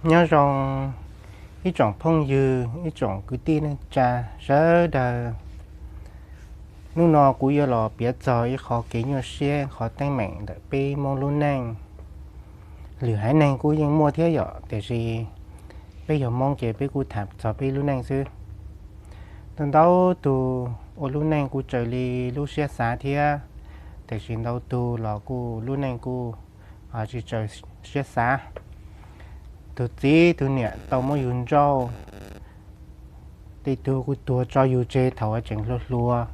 Nyob zoo ib tsoom phooj ywg, ib tsoom kwv tij neej tsa sawv daws. Hnub no kuv yuav los piav txog ib qho kev nyuaj siab, qhov teeb meem ntawm peb Hmoob lub neej. Lwm haiv neeg kuj yeej muaj thiab yom, tiam sis peb yog Hmoob ces peb kuj tham txog peb lub neej xwb. Ntau ntau tug ua lub neej kuj raws li lub siab xav thiab, tiam sis ntau tug los kuj lub neej kuj tsis raws siab xav. Tus txiv tus niam tau muab yus nrauj, tej tug kuj tuag tso yus tseg thaum tseem hluas hluas.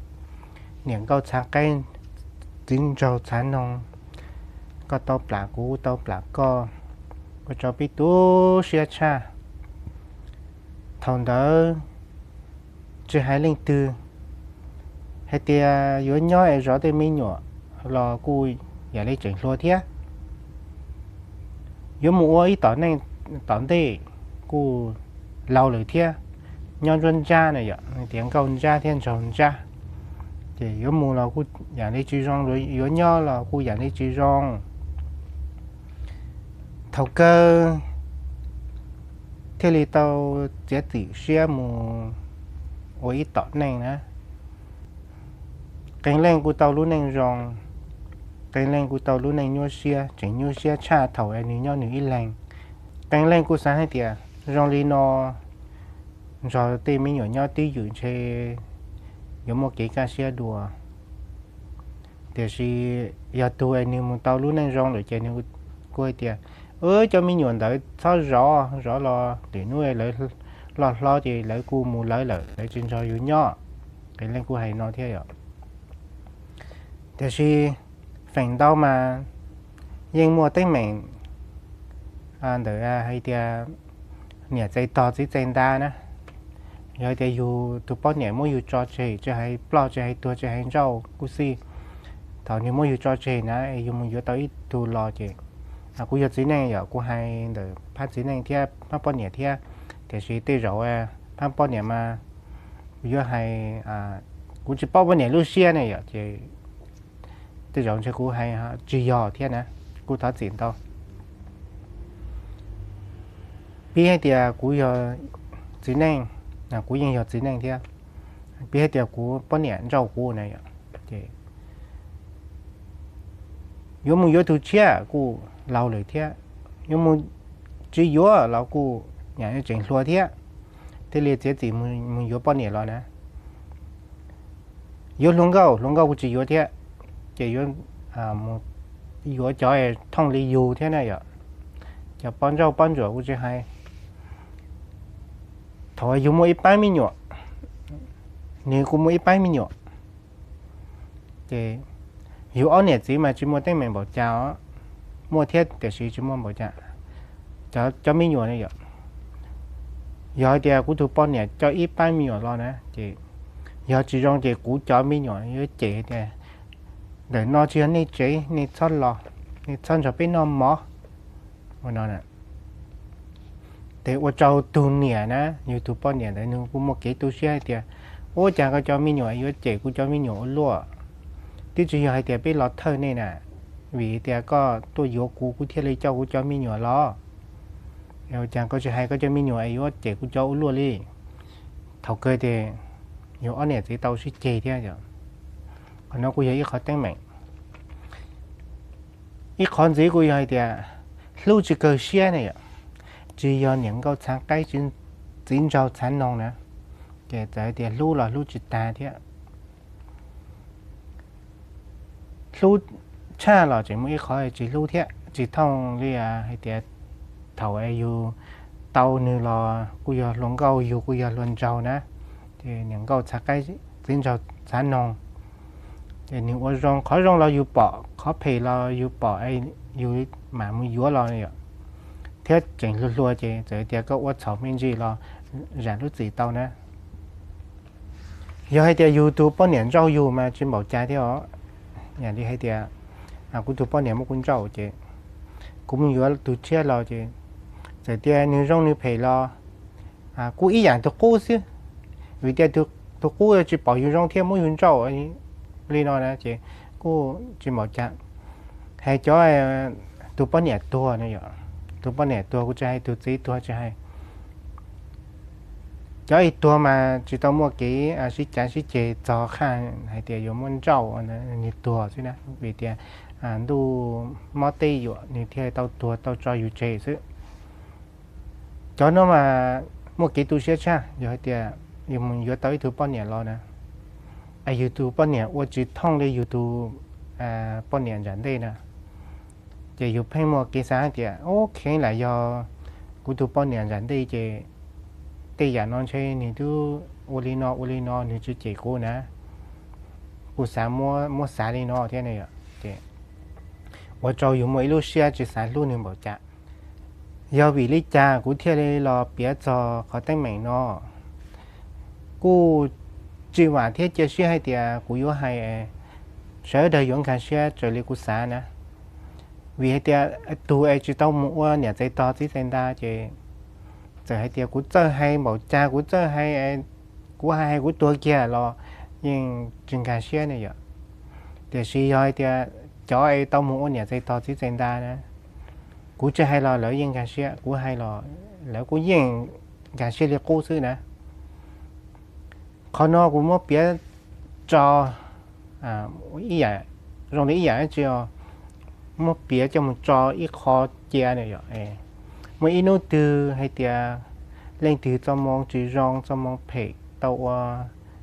Niam nkauj txhav qaib, txiv nraug txhav noog, koj tau plam kuv, kuv tau plam koj, ua rau peb tu siab tshaj. Thaum ntawd tsis hais leej twg, hais tias yuav nyob es zov tej me nyuam los kuj yam li tseem hluas thiab. Yuav mus ua ib tom neej tom ntej kuj laus lawm thiab, nyob nruab nrab na yom, tias nkauj nrab thiab nraug nrab, ces yuav mus los kuj yam li tsis zoo, yuav nyob los kuj yam li tsis zoo. Thaum kawg thiaj li tau txiav txim siab mus ua ib tom neej na. Qee leej kuj tau lub neej zoo, qee leej kuj tau lub neej nyuaj siab, tseem nyuaj siab tshaj thaum nws nyob nws ib leeg. Qee leej kuj xav hais tias zoo li no, nrog tej me nyuam nyob twj ywm ntshe yuav muaj kev kaj siab dua. Tiam sis yog tus es nws mus tau lub neej zoo lawm ces nws kuj hais tias, cov me nyuam ntawd txhob zov, zov los lwm hnub lawv loj hlob ces lawv kuj mus lawv lawm, lawv tsis nrog yus nyob. Qee leej kuj hais no thiab yom. Tiam sis feem ntau mas yeej muaj teeb meem ntawm hais tias niam txais tog txiv txais nta na. Yog hais tias yus tus poj niam muab yus tso tseg, tsis hais ploj tsis hais tuag tsis hais nrauj kuj xij, thaum nws muab yus tso tseg na, yus mus yuav tau ib tug los ces, kuv yog txiv neej yom, kuv hais ntawm phab txiv neej thiab phab poj niam thiab. Tiam sis tej zaum phab poj niam mas kuv yuav hais, kuv tsis paub poj niam lub siab ne yom, ces tej zaum ntshe kuv hais tsis yog thiab na, kuv thov txim ntau. Piv hais tias kuv yog txiv neej, kuv yeej yog txiv neej thiab. Piv hais tias kuv poj niam nrauj kuv na yom, ces yuav mus yuav tus tshiab kuj laus lawm thiab, yuav mus tsis yuav los kuj yam tseem hluas thiab, thiaj li txiav txim mus yuav poj niam los na. Yuav hluas nkauj, hluas nkauj kuj tsis yuav thiab, ces yuav mus yuav cov thooj li yus thiab na yom. Cov poj nrauj poj ntsuam kuj tsis hais. Thaum yus muaj ib pab me nyuam, nws kuj muaj ib pab me nyuam, ces yus ob niam txiv mas tsis muaj teeb meem npaum cas os, muaj thiab tiam sis tsis muaj npaum cas. Cov me nyuam ne yom, yog hais tias kuv tus poj niam coj ib pab me nyuam los na, ces yog tsis zoo ces kuv cov me nyuam yuav cem tias, ntawm no tsis yog nej tsev, nej txhob los, nej txhob nrog peb noj mov. Ua no, ces ua rau tus niam na, yus tus poj niam ntawd nws kuj muaj kev tu siab hais tias, ua cas koj cov me nyuam yuav cem kuv cov me nyuam ua luaj? Twb tsis yog hais tias peb los thawj nej na, vim tias koj tuaj yuav kuv, kuv thiaj li coj kuv cov me nyuam los. Ua cas koj tsis hais koj cov me nyuam es yuav cem kuv cov ua luaj li? Thaum kawg ces yus ob niam txiv tau sib ceg thiab. Qhov no kuj yog ib qhov teeb meem. Ib qhov ntxiv kuj yog hais tias hlub tsis kawg siab ne yom, tsis yog niam nkauj txhav qaib, txiv nraug txhav noog na, ces txawm hais tias hlub los hlub tsis tag thiab. Hlub tshaj los tseem muaj ib qhov tsis hlub thiab, tsis thooj li hais tias thaum yus tau nws los kuj yog hluas nkauj, yus kuj yog hluas nraug na, ces niam nkauj txhav qaib, txiv nraug txhav noog, ces nws ua zoo, qhov zoo los yus pom, qhov phem los yus pom, yus mam mus yuav los yom, thiab tseem hluas hluas ces txawm tias koj ua txhaum me ntsis los zam lub txim tau na. Yog hais tias yus tus poj niam nrauj yus mas tsis npaum cas thiab os. Yam li hais tias kuv tus poj niam muab kuv nrauj ces kuv mus yuav tus tshiab los ces txawm tias nws zoo nws phem los kuj ib yam tus qub xwb, vim tias tus qub tsis pom yus zoo thiab muab yus nrauj li no na ces kuj tsis npaum cas. Hais cov tus poj niam tuag no yom, Tus poj niam tuag kuv tsis hais, tus txiv tuag tsis hais, cov ib tuag mas tsis tau muaj kev sib cav sib ceg txog qhaj hais tias yuav muab nrauj nws tuag xwb na, vim tias ntuj mob teb yuam nws thiaj tau tuag tau tso yus tseg xwb. Cov no mas muaj kev tu siab tshaj, yog hais tias yus mus yuav tau ib tug poj niam los na, es yus tus poj niam ua tsis thooj li yus tus poj niam nram ntej na, ces yus pheej muaj kev xav hais tias ub, kheev lam yog kuv tus poj niam nram ntej ces tej yam no ntshe nws twb ua li no ua li no nws tsis cem kuv na. Kuv xav muab xav li no thiab ne yom, ces ua rau yus muaj ib lub siab tsis xav hlub nws npaum cas. Yog vim li cas kuv thiaj li los piav txog qhov teeb meem no? Kuj tsis vam thiab cia siab hais tias kuv yuav hais sawv daws yuav nkag siab raws li kuv xav na. Vim hais tias tus es tsis tau mus ua niam txais tog txiv txais nta ces txawm hais tias kuv txawj hais npaum cas kuv txawj hais, kuv hais hais kuv tuag kiag los yeej tsis nkag siab ne yom. Tiam sis yog hais tias cov es tau mus ua niam txais tog txiv txais nta na, kuv tsis hais los lawv yeej nkag siab, kuv hais los lawv kuj yeej nkag siab li qub xwb na. Qhov no kuv muab piav tso ib yam, zoo li ib yam dab tsi os, muab piav coj mus tso ib qho cia na yom. Muaj ib hnub twg hais tias leej twg txoj moo tsis zoo, txoj moo phem, tau ua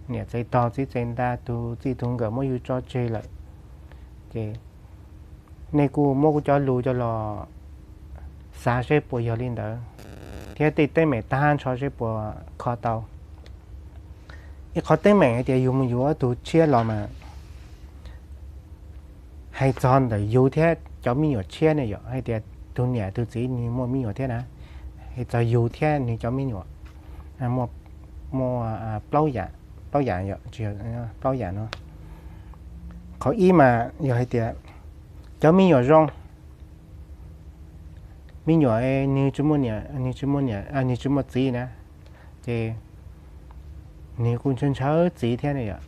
niam txais tog txiv txais nta, tus txij tus nkawm muab yus tso tseg lawm, ces nej kuj muab kuv cov lus coj los xav seb puas yog li ntawd, thiab tej teeb meem tag nrho seb puas kho tau. Ib qhov teeb meem hais tias yus mus yuav tus tshiab los mas, hais txog ntawm yus thiab cov me nyuam tshiab ne yom, hais tias tus niam tus txiv nws muaj me nyuam thiab na, hais txog yus thiab nws cov me nyuam, muaj plaub yam, plaub yam yom, tsis yog plaub yam no. Qhov ib mas yog hais tias cov me nyuam zoo, me nyuam nws tsis muaj niam, nws tsis muaj niam, nws tsis muaj txiv na, ces nws kuj ntshaw ntshaw txiv thiab ne yom.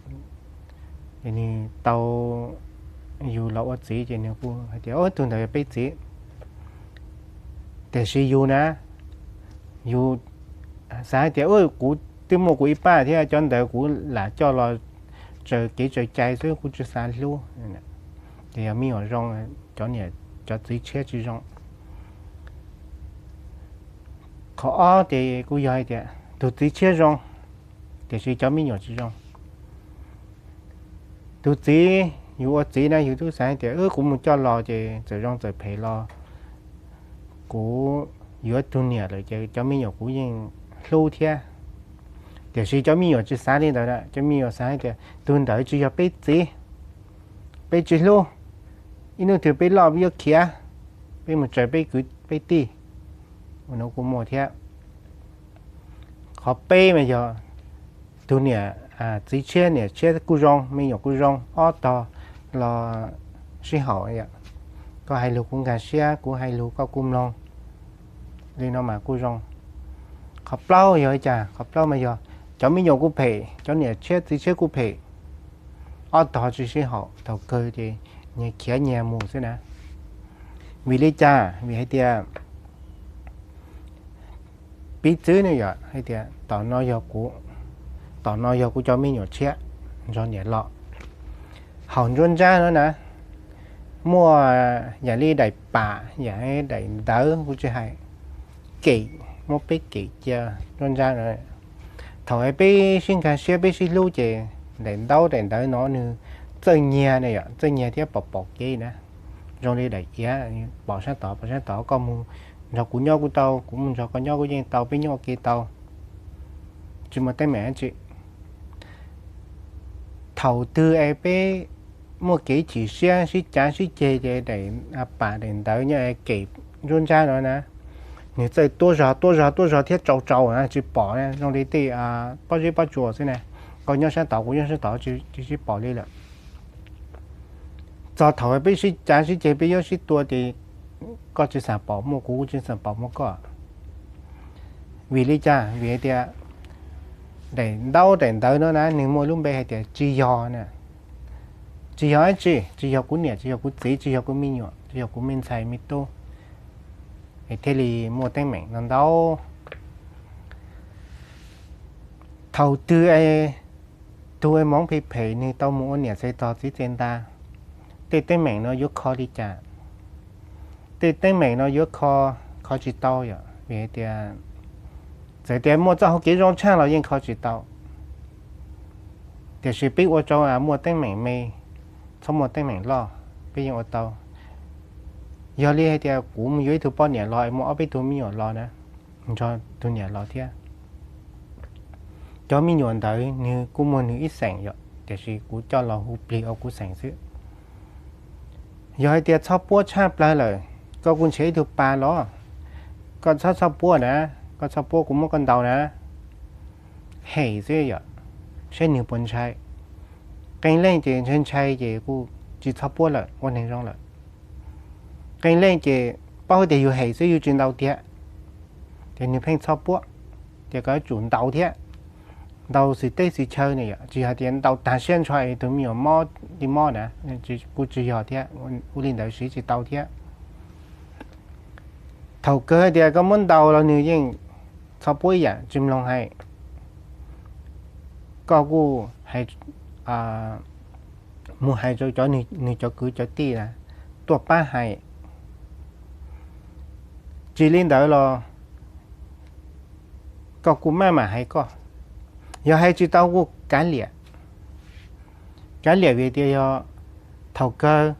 Ces nws tau yus los ua txiv ces nws kuj hais tias tus ntawd yog peb txiv. Tiam sis yus na, yus xav hais tias kuv twb muaj kuv ib pab thiab, cov ntawd kuv lam coj los tsaws kev tsaws cai xwb, kuv tsis xav hlub. Ces yog me nyuam zoo, cov niam cov txiv tshiab tsis zoo. Qhov ob ces kuj yog hais tias tus txiv tshiab zoo, tiam sis cov me nyuam tsis zoo. Tus txiv, yus ua txiv na yus twb xav hais tias kuv mus coj los ces txawm zoo txawm phem los kuv yuav tug niam lawm ces cov me nyuam kuv yeej hlub thiab. Tiam sis cov me nyuam tsis xav li ntawd na, cov me nyuam xav hais tias tus ntawd tsis yog peb txiv, peb tsis hlub, ib hnub twg peb loj peb yuav khiav, peb mus tsaws peb kwv peb tij. Ua no kuj muaj thiab. Qhov peb mas yog tus niam, txiv tshiab niam tshiab kuj zoo, me nyuam kuj zoo, ob tog los sib haum, koj hais lus kuv nkag siab, kuv hais lus koj kuj mloog, li no mas kuj zoo. Qhov plaub yog li cas? Qhov plaub mas yog cov me nyuam kuj phem, cov niam tshiab txiv tshiab kuj phem, ob tog tsis sib haum, thaum kawg ces nyias khiav nyias mus xwb na. Vim li cas? Vim hais tias piv txwv ne yom, hais tias tom no yog kuv, tom no yog kuv cov me nyuam tshiab nrog niam los. Hauv nruab nrab no na, muaj yam li daim pam, yam li daim ntawv, kuv tsis hais, kem, muab peb kem cia nruab nrab no. Thaum peb sib nkag siab peb sib hlub ces daim ntaub daim ntawv no nws txawj nyiag ne yom, txawj nyiag thiab pom pom kev na. Zoo li daim iav, pom sab tod pom sab tod, koj mus nrog kuv nyob kuj tau, kuv mus nrog koj nyob kuj yeej tau, peb nyob ua ke tau, tsis muaj teeb meem dab tsi. Thaum twg es peb muaj kev chim siab sib cav sib ceg ces daim pam daim ntawv nyob kem nruab nrab no na, nws txawj tuab zog tuab zog tuab zog thiab tsau tsau na, tsis pom na, zoo li tej pob zeb pob tsuas xwb na. Koj nyob sab tod kuv nyob sab tod tsis sib pom li lawm. Txog thaum peb sib cav sib ceg peb yuav sib tua ces koj tsis xam pom muaj kuv, kuv tsis xam pom muaj koj. Vim li cas? Vim hais tias daim ntaub daim ntawv no na nws muaj lub npe hais tias tsis yog na. Tsis yog dab tsi, tsis yog kuv niam, tsis yog kuv txiv, tsis yog kuv me nyuam, tsis yog kuv me ntxhais me tub. es thiaj li muaj teeb meem no ntau. Thaum twg es tus es moov phem phem nws tau mus ua niam txiv tog txiv txiv ntag, tej teeb meem no yuav kho li cas? Tej teeb meem no yuav kho, kho tsis tau yom, vim hais tias txawm tias muaj txoj hau kev zoo tshaj los yeej kho tsis tau. Tiam sis peb ua rau muaj teeb meem me, txhob muaj teeb meem loj, peb yeej ua tau. Yog li hais tias kuv mus yuav ib tug poj niam los es muaj ob peb tug me nyuam los na, nrog tus niam los thiab, cov me nyuam ntawd nws kuj muaj nws ib xeem yom, tiam sis kuv coj los hu plig ua kuv xeem xwb. Yog hais tias txhob puab tshaj plawg lawm, koj kuj nrhiav ib tug pas los, koj txhob txhob puab na, koj txhob puab kuv muab koj ntaus na, hem xwb yom, saib nws puas ntshai. Qee leej ces ntshai ntshai ces kuj tsis txhob puab lawm, ua neeg zoo lawm. Qee leej ces paub tias yus hem xwb yus tsis ntaus tiag, ces nws pheej txhob puab, ces koj yuav tsum ntaus thiab. Ntaus xwm teb xwm chaw ne yom, tsis yog tias ntaus tag siab ntsho tus me nyuam mob li mob na, kuj tsis yog thiab, ua li ntawd siv tsis tau thiab. Thaum kawg tias koj muab ntaus los nws yeej txhob puab ib yam, tsis mloog hais. Koj kuj hais, mus hais rau cov, nws cov kwv cov tij na, tuaj pab hais. Tsis li ntawd los koj kuj maj mam hais koj, yog hais tsis tau kuj kav liam. Kav liam vim tias yog thaum kawg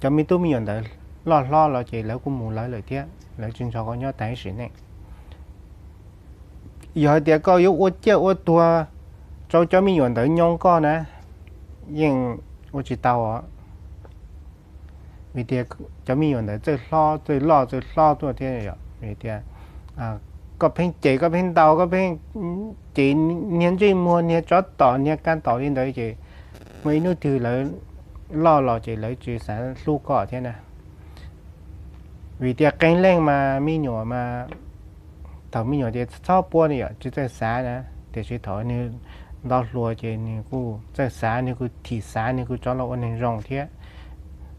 cov me tub me nyuam ntawd loj hlob los ces lawv kuj mus lawv lawm thiab, lawv tsis nrog koj nyob tag ib sim neej. Yog hais tias koj yuav ua ciaj ua tuag rau cov me nyuam ntawd nyoo koj na, yeej ua tsis tau os. Vim tias cov me nyuam ntawd txawj hlob txawj loj txawj hlob tuaj thiab yom. Vim tias koj pheej cem, koj pheej ntaus, koj pheej cem niag ntsej muag, niag tsov tom, niag kab tom li ntawd ces muaj ib hnub twg lawv loj los ces lawv tsis xav hlub koj thiab na. Vim tias qee leej mas me nyuam mas, thaum me nyuam ces txhob puab ne yom, tsis txawj xav na, tiam sis thaum nws nto hluas ces nws kuj txawj xav, nws kuj thim xav, nws kuj rov los ua neeg zoo thiab.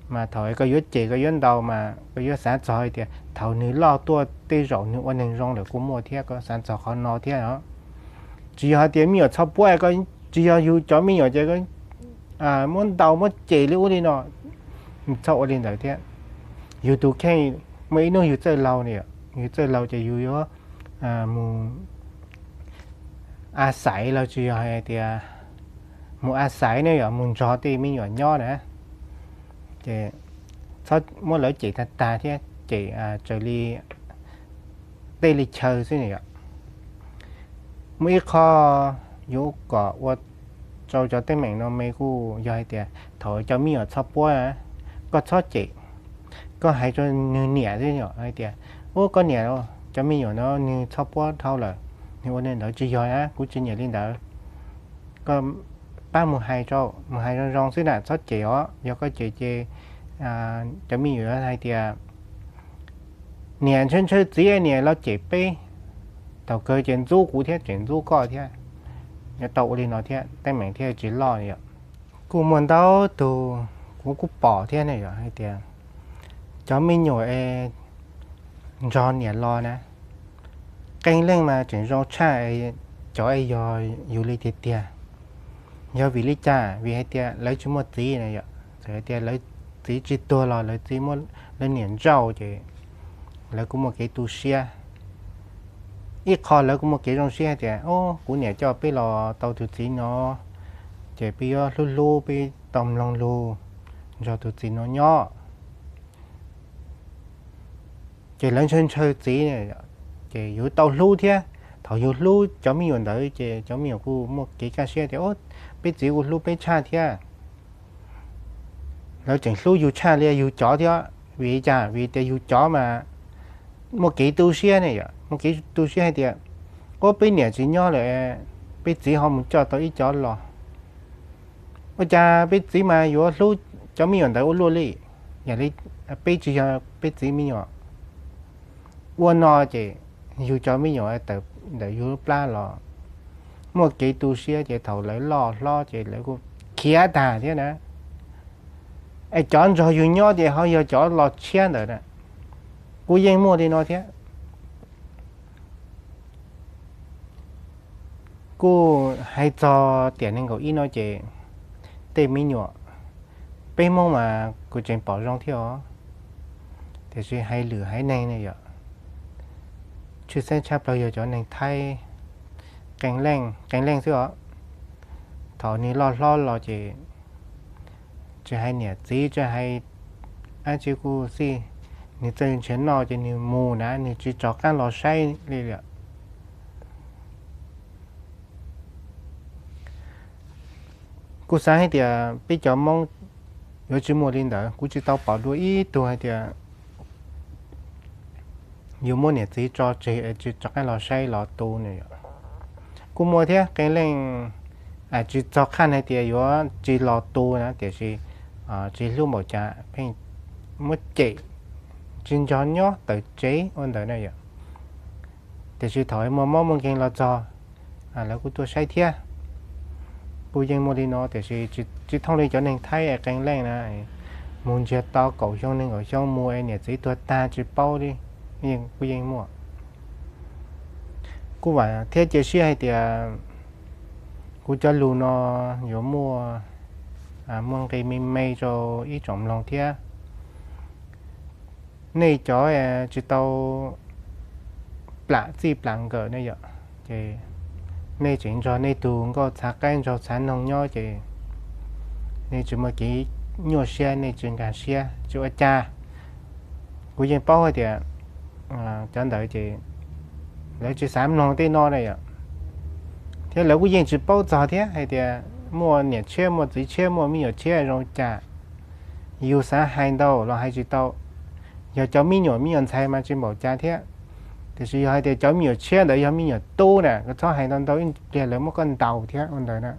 Mas thaum koj yuav cem koj yuav ntaus mas koj yuav xav txog hais tias thaum nws loj tuaj tej zaum nws ua neeg zoo lawm kuj muaj thiab, koj xav txog qhov no thiab os. Tsis yog hais tias me nyuam txhob puab, tsis yog yus cov me nyuam ces muab ntaus muab cem li ub li no, txhob ua li ntawd thiab. Yus tus kheej muaj ib hnub yus txawj laug ne, yus txawj laug ces yus yuav mus a xaiv los tsis yog hais tias mus a xaiv ne yom, mus nrog tej me nyuam nyob na, ces txhob muab lawv cem tag tag thiab, cem raws li tej li chaw xwb ne yom. Muaj ib qho yuav kom ua rau cov teeb meem no me kuj yog hais tias thaum cov me nyuam txhob puab, koj txhob cem, koj hais rau nws niam xwb yom, hais tias ub koj niam, cov me nyuam no nws txhob puab dhau lawm, nws ua li ntawd tsis yog na, kuv tsis nyiam li ntawd. Koj pab mus hais rau, mus hais zoo zoo xwb na, txhob cem os, yog koj cem ces cov me nyuam hais tias niam ntshaw ntshaw txiv, niam los cem peb, thaum kawg ces ntxub kuv thiab tseem ntxub koj thiab. Yuav tau ua li no thiab teeb meem thiaj tsis loj yom. Kuj muaj ntau tus kuv kuj pom thiab ne yom, hais tias cov me nyuam es nrog niam los na, qee leej mas tseem zoo tshaj cov es yog yus li tiag tiag. Yog vim li cas? Vim hais tias lawv tsis muaj txiv na yom, txawm hais tias lawv txiv tsis tuag los lawv txiv muab lawv niam ntsauj ces lawv kuj muaj kev tu siab. Ib qho lawv kuj muaj kev zoo siab hais tias o, kuv niam coj peb los tau tus txiv no, ces peb yuav hlub hlub, peb tau mloog lus nrog tus txiv no nyob. Ces lawv ntshaw ntshaw txiv, ces yus tau hlub thiab. Thaum yus hlub cov me nyuam ntawd ces cov me nyuam kuj muaj kev kaj siab tias peb txiv kuj hlub peb tshaj thiab. Lawv tseem hlub yus tshaj li yus cov thiab. Vim li cas? Vim tias yus cov mas muaj kev tu siab ne yom, muaj kev tu siab hais tias o, peb niam tsis nyob lawm, peb txiv ho mus coj tau ib cov los. Ua cas peb txiv mas yuav hlub cov me nyuam ntawd ua luaj li, yog li peb tsis yog peb txiv me nyuam. Ua no ces yus cov me nyuam tawm ntawm yus lub plab los muaj kev tu siab ces thaum lawv loj hlob ces lawv kuj khiav tag thiab na. Es cov nrog yus nyob ces ho yog cov los tshiab ntawd na. Kuj yeej muaj li no thiab. Kuj hais txog tiam nees nkaum ib no ces tej me nyuam, peb Hmoob mas kuv tseem pom zoo thiab os, tiam sis hais lwm haiv neeg ne yom, tshwj xeeb tshaj plaws yog cov neeg Thaib qee leej qee leej xwb os. Thaum nws loj hlob los ces tsis hais niam txiv tsis hais dab tsi kuj xij, nws txawj nrhiav noj ces nws mus na, nws tsis rov qab los saib li lawm. Kuv xav hais tias peb cov Hmoob yuav tsis muaj li ntawd, kuv tsis tau pom dua ib tug hais tias yus muab niam txiv tso tseg es tsis rov qab los saib los tu no. Kuj muaj thiab qee leej, tsis txog qhaj hais tias yuav tsis los tu na, tiam sis tsis hlub npaum cas pheej muab cem, tsis nco nyob tawm tsev ua ntawd na yom. Tiam sis thaum muaj mob muaj nkeeg los txog, lawv kuj tuaj saib thiab. Kuj yeej muaj li no tiam sis tsis thooj li cov neeg Thaib es qee leej na, mus ntsiag to kaum xyoo nees nkaum xyoo mus es niam txiv tuag tag tsis paub li, kuj yeej muaj. Kuj vam thiab cia siab hais tias kuv cov lus no yuav muaj, muaj nqi me me rau ib tsoom mloog thiab. Nej cov tsis tau plam txij plam nkawm ne yom, ces nej tseem nrog nej tus nkauj txhav qaib nraug txhav noog nyob ces nej tsis muaj kev nyuaj siab, nej tsis nkag siab tsis ua cas. Kuv yeej paub hais tias cov ntawd ces lawv tsis xav mloog tej no na yom, thiab lawv kuj yeej tsis paub txog thiab hais tias muaj niam tshiab muaj txiv tshiab muaj me nyuam tshiab zoo cas. Yus xav hais ntau los hais tsis tau. Yog cov me nyuam me nyuam ntxhais mas tsis npaum cas thiab, tiam sis yog hais tias cov me nyuam tshiab ntawd yog me nyuam tub na, koj txhob hais ntau ntau ib pliag lawv muab koj ntaus thiab ua ntawd na.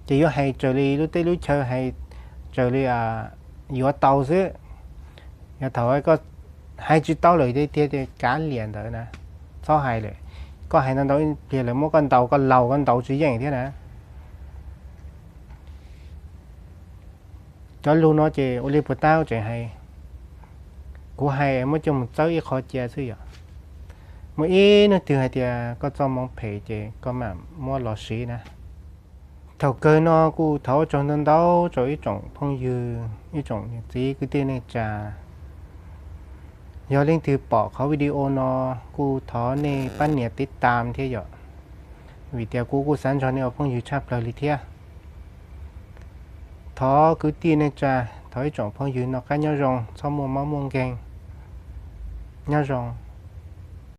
Ces yuav hais raws li lub teb lub chaw, hais raws li yuav tau xwb. Yog thaum koj hais tsis tau lawm tiag tiag tias kav liam ntawd na, txhob hais lawm. Koj hais ntau ntau ib pliag lawv muab koj ntaus, koj laus koj ntaus tsis yeej thiab na. Cov lus no ces ua li puas tab tseem hais, kuv hais muab coj mus txawb ib qho cia xwb yom. Muaj ib hnub twg hais tias koj txoj hmoo phem ces koj mam muab los siv na. Thaum kawg no kuj thov ua tsaug ntau ntau rau ib tsoom phooj ywg ib tsoom niam txiv kwv tij neej tsa. Yog leej twg pom qhov video no kuj thov nej pab nias tiv tam thiab yom, vim tias kuv kuj xav nrog nej ua phooj ywg tshaj plaws li thiab. Thov kwv tij neej tsa, thov ib tsoom phooj ywg noj qab nyob zoo, txhob muaj mob muaj nkeeg. Nyob zoo.